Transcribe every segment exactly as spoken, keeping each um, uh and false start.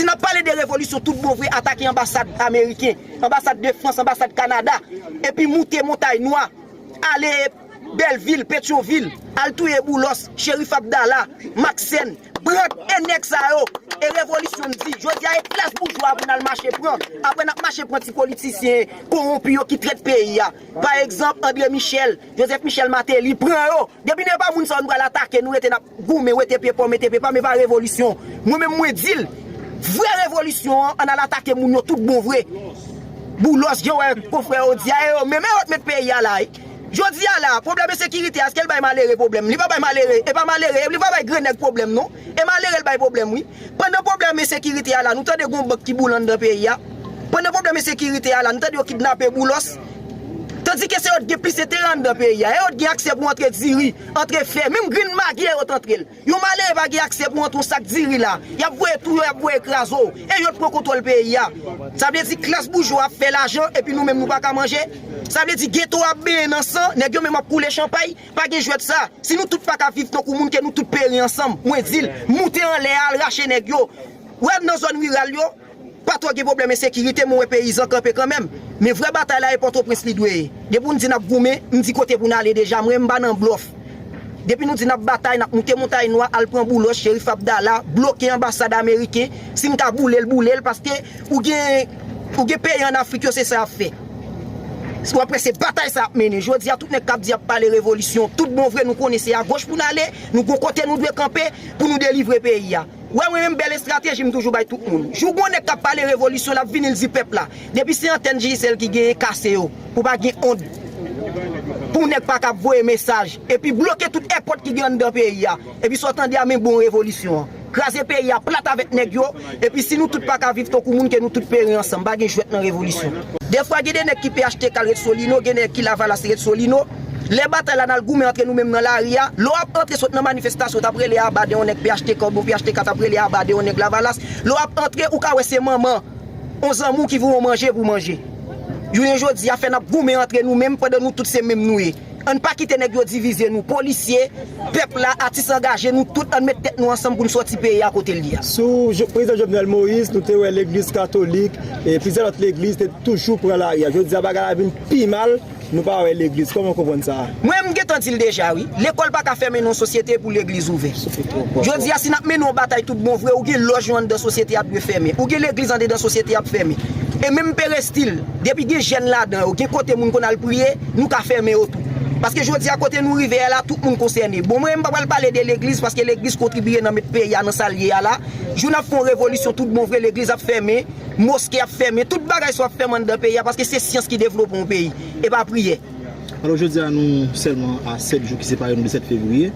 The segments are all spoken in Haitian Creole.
Si n ap pale de revolisyon tout bon vre, atake anbasad ameriken, anbasad de Frans, anbasad Kanada, epi moute Montay Nwa, ale Bèlvil, Petyonvil, al touye Boulos, Cherif Abdala, Maxène, Brandt, e nèg sa yo. E revolisyon n di. Jodi a, e klas boujwa a pou n al mache pran. Apre n ap mache pran ti politisyen kowonpi yo ki trèt peyi a. Pa egzanp, André Michel, Joseph Michel Martelly, pran yo. Depi nou e pa moun sa yo, nou pral atake, nou rete n ap goumen, wete pye pa, mete pye pa, men pa revolisyon. Mwen menm mwen di l, vrè revolisyon an, ann al atake moun yo tout bon vre. Boulos, jan w wè konfrè yo di a, e yo menm e yo t met peyi a la, wi. Jodi a la, pwoblèm ensekirite a, èske l bay malere pwoblèm? Li pa bay malere, e pa malere, li pa bay grannèg pwoblèm non. E malere l bay pwoblèm wi. Pandan pwoblèm ensekirite a la, nou tande gon bank ki boule anndan peyi a. Pandan pwoblèm ensekirite a la, nou tande yo kidnape Boulos. Tandike se yo t gen plis enterè anndan peyi a. E yo t gen aksè pou antre diri, antre fè. Menm grenn magi e yo t antre l. Yon malere pa gen aksè pou antre yon sak diri la. Y ap voye tou yo, y ap voye kraze w. E yo t pran kontwòl peyi a. Sa vle di klas boujwa ap fè lajan epi nou menm nou pa ka manje. Sa vle di geto ap benyen nan san, nèg yo menm ap koule chanpay. Pa gen jwèt sa. Si nou tout pa ka viv tankou moun, ke nou tout peri ansanm. Mwen di l, moute anlè a, al rache nèg yo. Ou wè nan zòn riral yo, pa twò gen pwoblèm ensekirite, men w wè peyizan kanpe kanmenm. Men vrè batay la e Pòtoprens li dwe ye. Depi w di n ap goumen, m di kote pou n ale deja, mwen m pa nan blòf. Depi nou di n ap batay, n ap moute Montay Nwa, al pran Boulos, Cherif Abdala, bloke anbasad ameriken, si n ka boule l, boule l, paske ou gen, ou gen peyi ann Afrik yo, se sa y ap fè. W ap wè se batay sa y ap mennen. Jodi a, tout nèg k ap di y ap pale revolisyon, tout bon vre, nou konnen se agoch pou n ale, nou gon kote nou dwe kanpe pou nou delivre peyi a. Wè mwen menm bèl estrateji m toujou bay tout moun. Jou gon nèg k ap pale revolisyon, l ap vini l di pèp la. Depi se antèn Digicel ki genyen, kase yo. Pou pa gen ond. Pou nèg pa ka voye mesaj. Epi bloke tout èpòt ki gen anndan peyi a. Epi sa w tande a men bon revolisyon an. Kraze peyi a plat avèk nèg yo. Epi si nou tout pa ka viv tankou moun, ke nou tout peri ansanm. Pa gen jwèt nan revolisyon. Defwa gen de nèg ki P H T K ret Solino, gen nèg ki Lavalas ret Solino. Lè batay la n al goumen antre nou menm nan lari a, lè w ap antre sot nan manifestasyon, t ap rele aba de yon nèg P H T K, oubyen P H T K t ap rele aba de yon nèg Lavalas. Lè w ap antre, ou ka wè se manman, yon zanmi w ki voye w manje pou manje. Jounen jodi a, fè n ap goumen antre nou menm pandan nou tout se menm nou ye. Ann pa kite nèg yo divize nou. Polisye, pèp la, atis angaje, nou tout, ann met tèt nou ansanm pou n sòti peyi a kote l ye a. Sou Jo- Prezidan Jovenel Moïse, nou te wè legliz katolik e plizyè lòt legliz te toujou pran lari a. Jodi a, bagay la vin pi mal. Nou pa wè legliz, kòman w konprann sa a? Mwen, m gentan di l deja, wi. Lekòl pa ka fèmen nan yon sosyete pou legliz ouvè. Jodi a, si n ap mennen yon batay tout bon vre, ou gen lòj yo anndan sosyete ap dwe fèmen. Ou gen legliz andedan sosyete ap fèmen. E menm perestil, depi gen jèn ladan yo, gen kote moun konn al priye, nou ka fèmen yo tou. Paske jodi a, kote nou rive a la, tout moun konsène. Bon, mwen, m pa pral pale de legliz, paske legliz kontribiye nan met peyi a nan sa l ye a la. Jou n ap fè yon revolisyon tout bon vre, legliz ap fèmen. Moske ap fèmen, tout bagay sa w ap fèmen anndan peyi a, paske se syans ki devlope yon peyi, e pa priyè. Alò, jodi a, nou sèlman a sèt jou ki separe nou de sèt fevriye.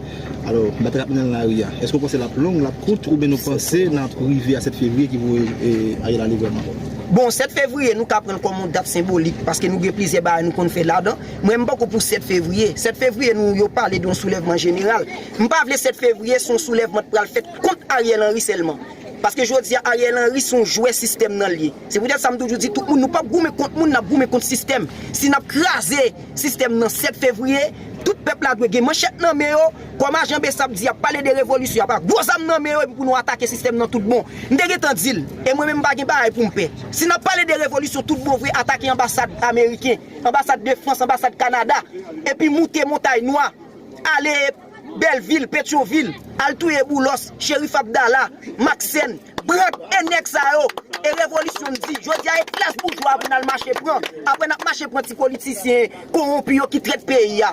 Alò, batay ap mennen nan lari a. Èske w panse l ap long, l ap kout, oubyen nou panse n ap rive a sèt fevriye ki pou, e, Ariel ale vrèman? Bon, sèt fevriye, nou ka pran l kòm yon dat senbolik, paske nou gen plizyè bagay nou konn fè ladan. Mwen, m poko pou sèt fevriye. Sèt fevriye, nou, yo pale de yon soulèvman jeneral. M pa vle sèt fevriye se yon soulèvman k pral fèt kont Ariel Henry sèlman. Paske jodi a, Ariel Henry se yon jwè sistèm nan l ye. Se poutèt sa m toujou di tout moun, nou p ap goumen kont moun, n ap goumen kont sistèm. Si n ap kraze sistèm nan sèt fevriye, tout pèp la dwe gen manchèt nan men yo, kòm ajan Bessap di, y ap pale de revolisyon, y ap ak gwo zam nan men yo, epi pou nou atake sistèm nan tout bon. M te gentan di l, e mwen menm m pa gen bagay pou m pè. Si n ap pale de revolisyon tout bon vre, atake anbasad ameriken, anbasad de Frans, anbasad Kanada, epi moute Montay Nwa, ale Bèlvil, Petyonvil, al touye Boulos, Cherif Abdala, Maxène, Brandt, e nèg sa yo. E revolisyon n di. Jodi a, e klas boujwa a pou n al mache pran. Apre n ap mache pran ti politisyen kowonpi yo ki trèt peyi a.